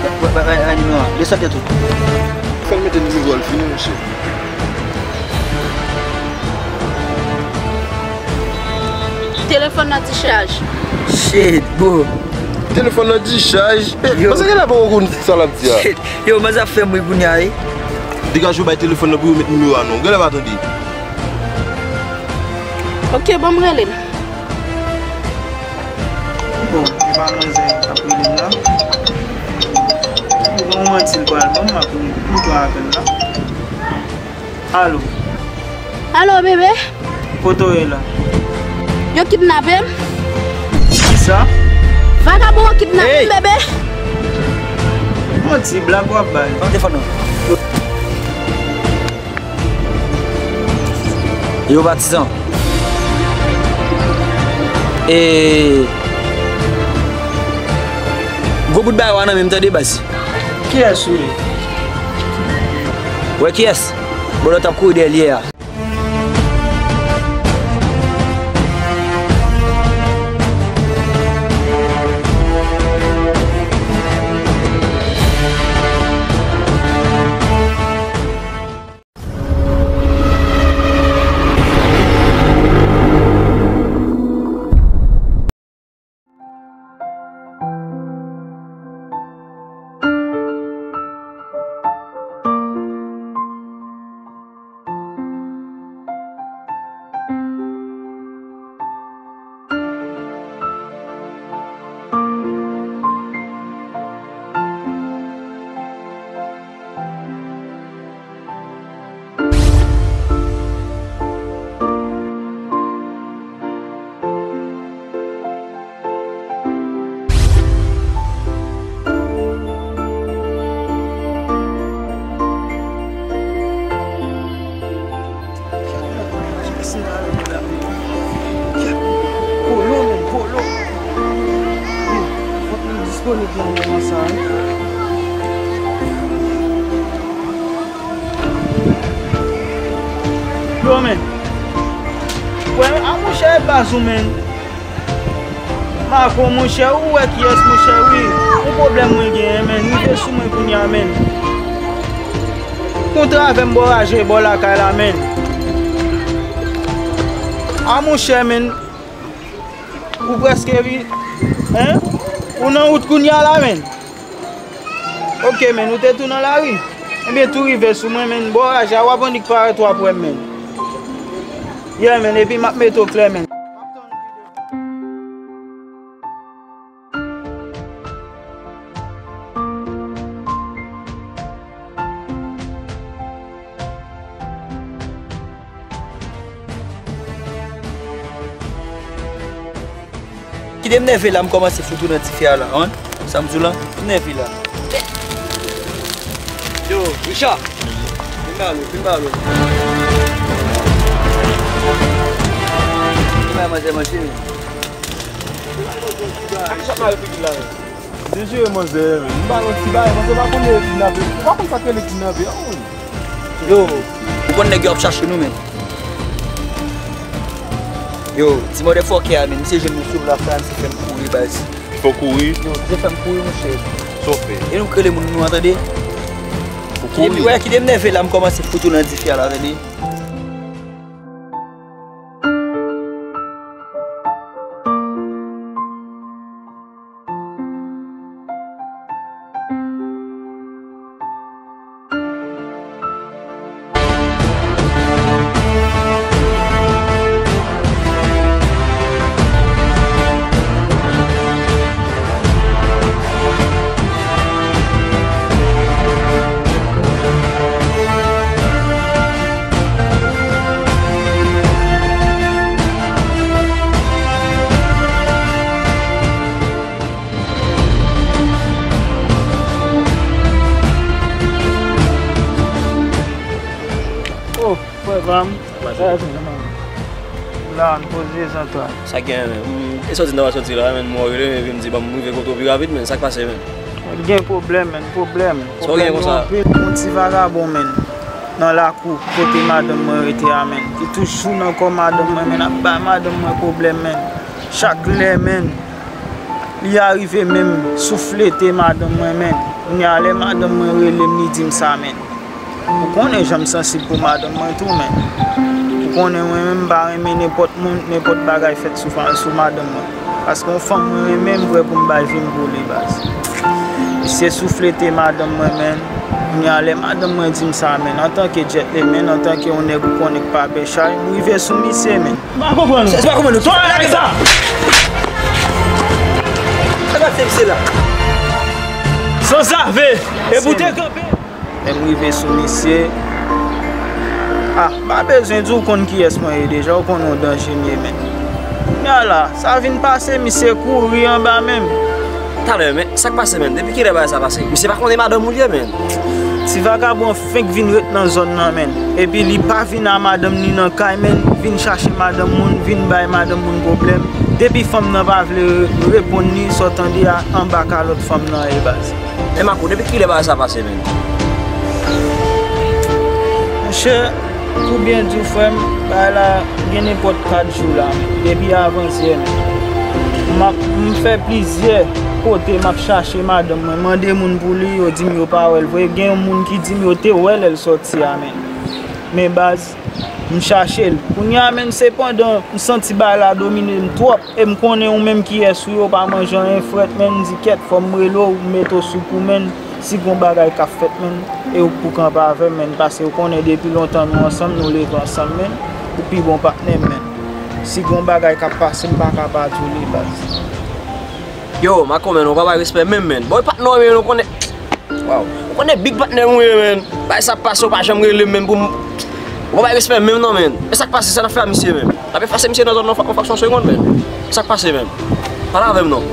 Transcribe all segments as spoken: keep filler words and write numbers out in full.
Bay, bay, bay, bay nimewo a. Desann tèt ou. Fè l mete nimewo a, l fini, mesye. Telefòn nan dichaj. Shit, bro. Telefòn nan dichaj? Yo. Paske gen la poko konn sa l ap di a. Shit. Yo, manzè ap fè m ri kounye a, wi. Degaje w bay telefòn nan pou yo met nimewo a non. Genlè pa tande. Ok, ban m rele l. Bon, e pa manzè k ap rele m nan. Bon, manti l pral ban m, m ap ri, m pran apèl la. Alo. Alo, bebe. Kote w ye la? Yo kidnape m. Kisa? Vagabon yo kidnape m, bebe. Manti, blag w ap bay. Ban m telefòn nan. Yo, patizan. E gwo bout bagay w a nan men m tande, baz. Kiyès ou ye? Wè kiyès? Bòlò t ap kouri dèyè l yè a. Kolo, men, kolo. Fòk li disponib nan moman sa a, wi. Yo, men. Wè, a monchè, e baz ou, men. Mako, monchè, ou wè kiyès, monchè, wi. Yon pwoblèm mwen genyen, men. Rive sou mwen kounye a, men. Kontre avè m bò raje, bò lakay la, men. A monchè, men. Ou prèske ri-, en? Ou nan wout kounye a la, men. Ok, men, ou te tou nan lari? Ebyen, tou rive sou mwen, men. Bò raje a, w ap annik parèt w ap wè m, men. Yeah, men, epi m ap mete w klè, men. Kite m nève la, m kòmanse fout ou nan dife a la, an? Sa m di w la? M nève la. Yo, Richard! Vin ba lo, vin ba lo. Vin ba manzè manje, men. Sa k mare figi l la, men? Dezire manzè, men. M ba l yon ti bagay, manzè pa konn rele kidnape. Ou pa konn sa k rele kidnape, an, wi. Yo, ou konn nèg yo ap chache nou, men. Yo, ti motherfucker a, men, misye jwenn nou sou la, sa misye fè m kouri, baz. Fè w kouri? Yo, misye fè m kouri, monchè. Sa w fè? E nou k rele moun nou an, tande? Ou kouri? Kite m, wè, kite m nève la, m kòmanse fout ou nan dife a la, tande? Oh, frè pa m. Sa va, frè pa m. La, n poze zantan. Sa gen, men. E sòti nan sòti la, men, mwen rele, men, epi m di, ban m rive kote w pi rapid, men, sa k pase, men? Gen pwoblèm, men, pwoblèm. Sa w gen konsa? Pwoblèm anpil. Yon ti vagabon, men, nan lakou, kote madanm mwen rete a, men. Li toujou nan kò madanm mwen, men, ap bay madanm mwen pwoblèm, men. Chak lè, men. Li arive menm souflete madanm mwen, men. Kounye a lè madanm mwen rele m, li di m sa, men. Ou konnen jan m sansib pou madanm mwen tou, men. Ou konnen mwen menm m pa renmen nenpòt moun, nenpòt bagay fèt sou, sou madanm mwen. Paske yon fanm mwen renmen, m prè pou m bay vi m pou li, baz. Misye souflete madanm mwen, men. Kounye a lè madanm mwen di m sa, men, antanke gentleman, antanke yon nèg ou konnen k pa pè chay, m rive sou misye, men. M pa konprann ou. Se pa konprann ou. Sa w lage sa? Sa k ap fè misye la? Sanzave! E pou te kanpe! Lè m rive sou misye, ah, m pa bezwen di w konn kiyès mwen ye deja, ou konn yon danje m ye, men. Kounye a la, sa vin pase, misye kouri anba men m. Talè, men, sa k pase, men? Depi kilè bagay sa pase? Misye pa konnen madanm ou l ye, men. Ti vagabon fenk vin ret nan zòn nan, men. Epi li pa vin a madanm ni nan kay, men. Vin chache madanm moun, vin bay madanm moun pwoblèm. Depi fanm nan pa vle reponn li, sa w tande a, anba kalòt fanm nan ye, baz. Men Mako, depi kilè bagay sa pase, men? Monchè, pou byen di w, frè m, bagay la gen nenpòt kat jou la, men. Depi avantyè, men. M ap, m fè plizyè kote, m ap chache madanm mwen, mande moun pou li, yo di m yo pa wè l vre. Gen yon moun ki di m yo te wè lè l sòti a, men. Men baz, m chache l. Kounye a, men, sepandan, m santi bagay la domine m twòp. E m konnen ou menm kiyès ou ye, ou pa manje anyen frèt, men, m di kèt, fò m rele w, m mete w sou kou, men. Si gon bagay k ap fèt, men, e ou k pou kanpe avè m, men, paske ou konnen depi lontan nou ansanm, nou leve ansanm, men, ou pi bon patnè m, men. Si gon bagay k ap pase, m pa ka pa di w li, baz. Yo, Mako, men, ou pa bay respè menm, men. Bon, e patnè w, men, ou konnen. Waw. Ou konnen big patnè m ou ye, men. Bagay sa ap pase, ou pa janm rele m, men, pou m, ou pa bay respè menm, non, men. E sa k pase, sa n ap fè a misye, men? N ap efase misye nan zòn nan yon fraksyon segonn, men. Sa k pase menm? Pale avè m non.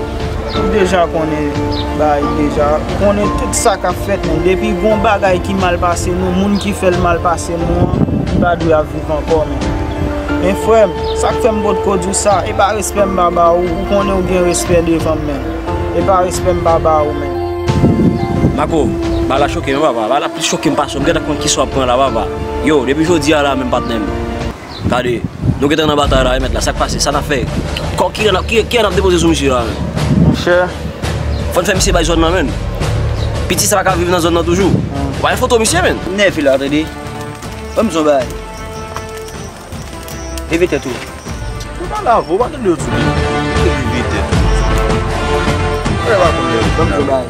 Ou deja konnen bagay deja. Ou konnen tout sa k ap fèt, men. Depi gon bagay ki mal pase nou, moun ki fè l mal pase nou an, li pa dwe ap viv ankò, men. Men frè m, sa k fè m potko di w sa, e pa respè m pa ba ou, ou konnen ou gen respè devan m, men. E pa respè m pa ba ou, men. Mako, bagay la choke m, papa. Bagay la plis choke m pase w. M gentan konn kisa w ap pran la, papa. Yo, depi jodi a la menm, patnè m. Gade, nou gentan nan batay la, wi, mèt la, sa k pase, sa n ap fè? Kò ki an, ki, ki an ap depoze sou misye la, men? Monchè. Fò n fè misye bay zòn nan, men. Piti sa pa ka viv nan zòn nan toujou. Ou pa gen foto misye, men? M nève la, tande. Ban m di w yon bagay. Leve tèt ou. Ou pa lave, ou pa tande yo di. Leve tèt ou. Ou pa konn lè. Ban m di w yon bagay.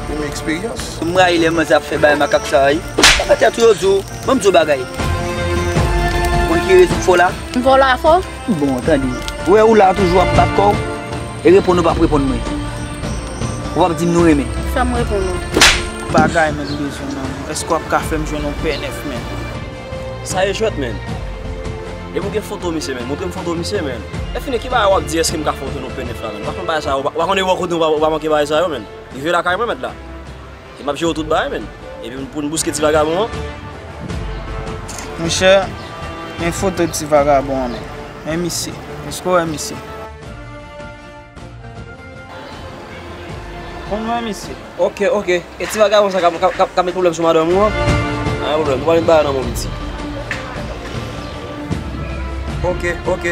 Ou gen eksperyans. M rayi lè manzè ap fè bagay makak sa a, wi. Leve tèt ou, yo di w. Ban m di w bagay. Ou konn ki rezon k fè w la? M fè w la fò? Bon, tande. Ou wè ou la toujou ap bat kò w, e reponn ou p ap reponn mwen. Ou p ap di m nou renmen. Fè m reponn ou. Bagay, men, m bezwen nan men w. Èske w ap ka fè m jwenn yon pè nèf, men? Sa e jwèt, men. Depi w gen foto misye, men, montre m foto misye, men. Lè fini, ki bagay w ap di, èske m ka fè w jwenn yon pè nèf la, men? Ou pa konn bagay sa yo, ou pa, ou pa konn e bò kote w pa, w pa manke bagay sa yo, men. Rive lakay mwen, mèt la. E m ap jere w tout bagay, men. Epi pou n bouske ti vagabon an. Monchè, men foto ti vagabon an, men. Men misye. Èske w wè misye? Konn wè misye. Ok, ok. E ti vagabon sa k ap, k ap, k ap, k ap met pwoblèm sou madanm ou an? Pa gen pwoblèm, nou pa met bagay nan men w, piti. Ok, ok.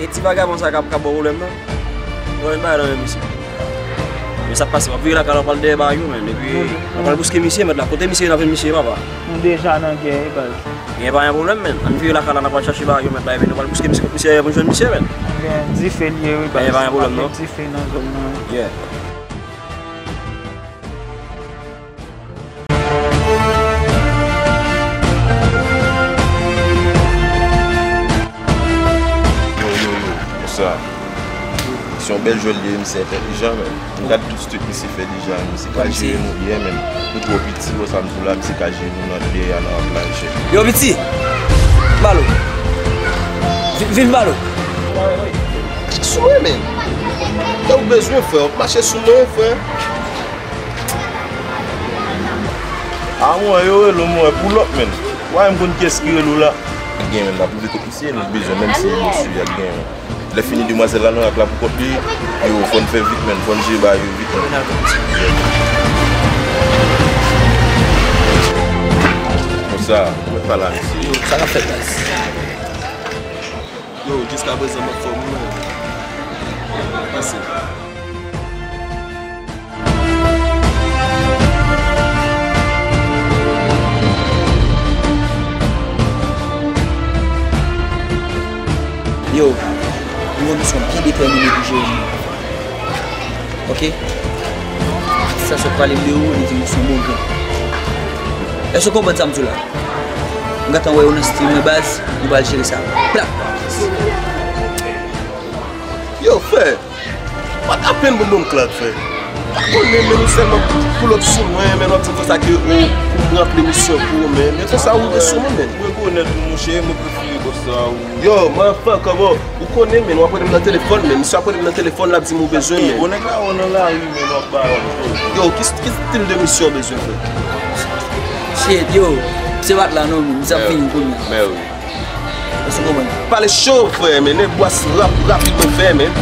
E ti vagabon sa k ap, k ap ba w pwoblèm nan? Ou pa met bagay nan men misye. Men sa k pase, w ap vire lakay la, w pral dèyè bagay yo, men. Epi, w pral bouske misye, mèt la. Kote misye ye, n ap jwenn misye, papa. Nou deja nan gè, wi, baz. Gen pa gen pwoblèm, men. Ann vire lakay la, n ap al chache bagay yo, mèt la, epi nou pral bouske misye, misye pou jwenn misye, men. Gen dife l ye, wi, baz. Gen pa gen pwoblèm, non. Gen dife nan zòn nan, wi. Yeah. Yo, yo, yo, konsa. Se yon bèl jwèt li ye, misye entèlijan, men. M gad tout street misye fè deja, misye ka jere nou byen, men. Nou twò piti, bon, sa m di w la, misye ka jere nou nan dèyè a, nan rap la, chèf. Yo, piti! Balo. Vin, vin balo. Mache sou mwen, men. Lè w bezwen, frè, w ap mache sou mwen, frè. A, mwen, yo rele w, mwen, pull up, men. Wa, m konn kiyès ki rele w la. Gen, men, n ap rive kot misye, nou bezwen, menm si e yo sou y ap gen, men. Lè fini, demwazèl la nan rak la pou kont li. Yo, fò n fè vit, men. Fò n jere bagay yo vit, men. Konsa, mwen pale a misye. Yo, sa k ap fèt, baz? Yo, jiskaprezan, m anfòm, wi, men. Pase. Yo, Tèmine pou jere moun. Ok? Sa sot pale m de ou, li di m ou se yon bon grenn. Èske w konprann sa m di w la? M gentan wè w nan stil mwen baz, nou pral jere sa. Plat! Yo, frè, pa t apenn pou bon klak, frè. Pa konnen, men nou sèlman pou lòt sou mwen, men lòt sou konsa ke ou, ou ranpli misyon pou ou, men, men konsa ou rive sou mwen, men. Rekonèt ou, monchè, mwen prefere konsa ou. Yo, mwen fè kòman? Ou konnen, men, w ap rele m nan telefòn, men, misye ap rele m nan telefòn, l ap di m ou bezwen, men. Bon, nèg la, ou nan lari, men, w ap ba yo. Yo, ki, ki stil de misyon w bezwen, frè? Shit, yo, se bat la non, men, misye ap fini kounye a. Mè wi. Èske w konprann? Pale cho, frè, men, nèg bwas rap, rapid mwen fè, men.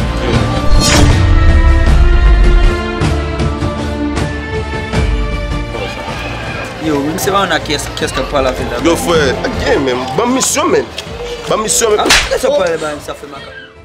Yo, men, se pa yon ak kiyès, kiyès k ap pale avè l la. Yo, frè, gen, men, ban m misyon, men. Ban m misyon, men. Ah, kiyès ap pale ba m, sa fè makak.